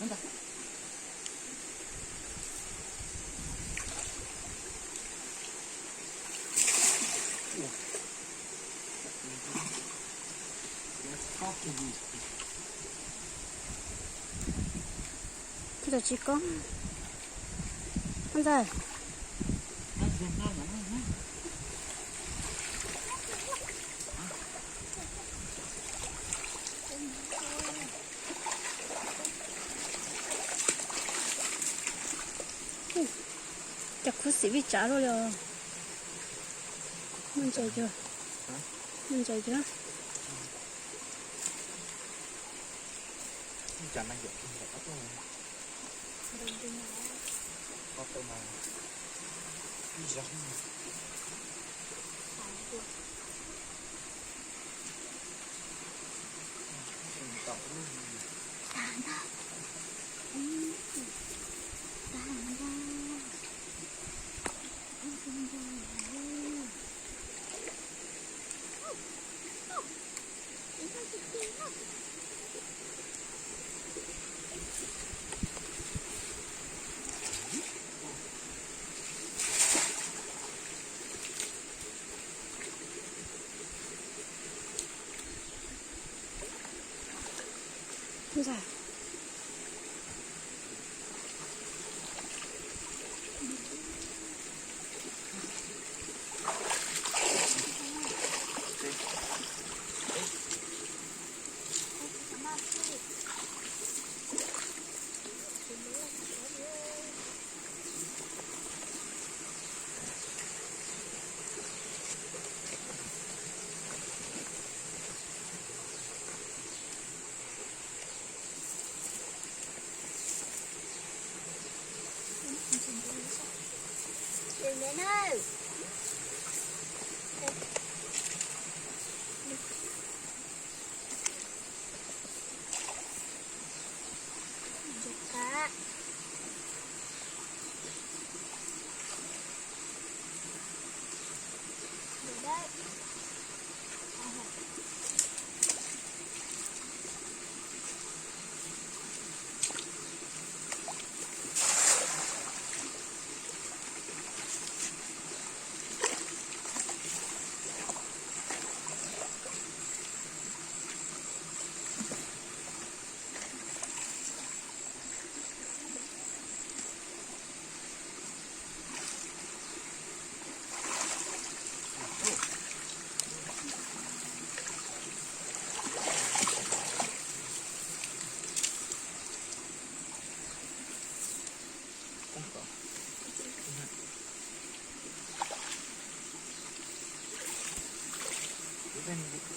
Tsis tau tsis koob. Ntxawg. Cov khuv xim vij tsav luaj li os. Muaj ntses cuag, muaj ntses cuag.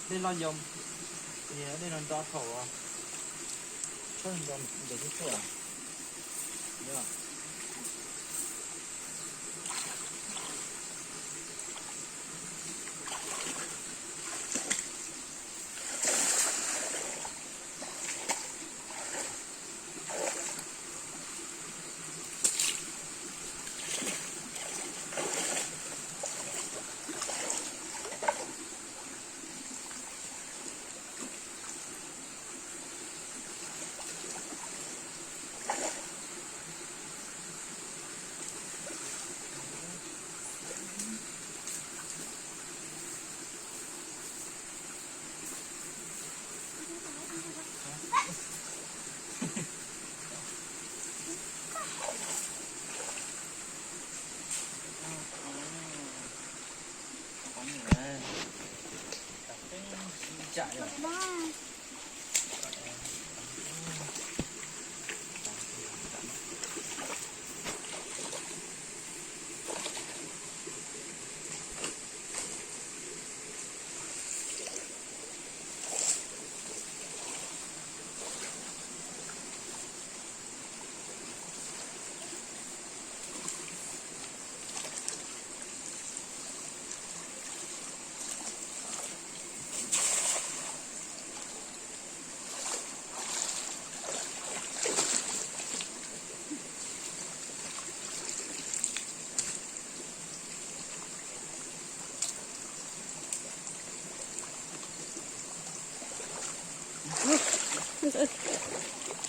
Dej loj yau, dej no nto thaum tshawb nto ntawm tib tuaj.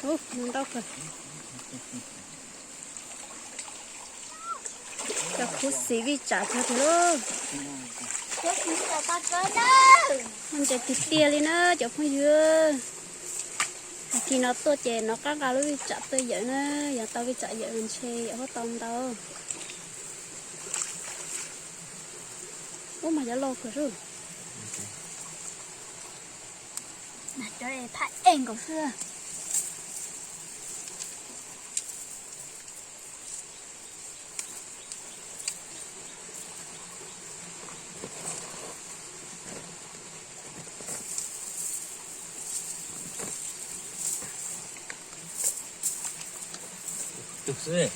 Ub, ntau kawg. Cov khuv xim vij tsam tag tiag lauj. Muaj ntses tiag tiag li na cov phooj ywg. Tag kis no tuaj ces nov qab nqa lub vij tsam tuaj yawm na, yog tau vij tsam yawm ntshe yawm huab tau ntau. Ub, mas cov loj kawg sub. Cov phaj ej nkaus xwb. Tus xwb.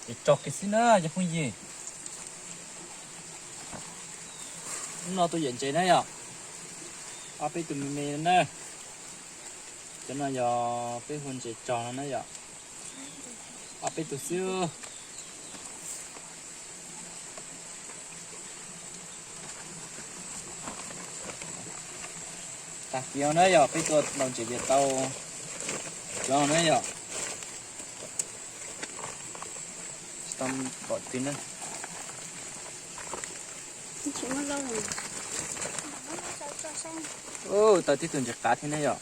Ces tso kiag xwb na cov phooj ywg. Hnub no tuaj yawm ntses na yom. Ob peb tug me me na. Cov no yog peb hu ntses tsog no na yom. Ob peb tug xwb. Tag kis na yog peb tuaj ntaus ntses ces tau cov na yom. Tsis tau pom twg na. Ub, tau tib tug ntses qav thiab na yom.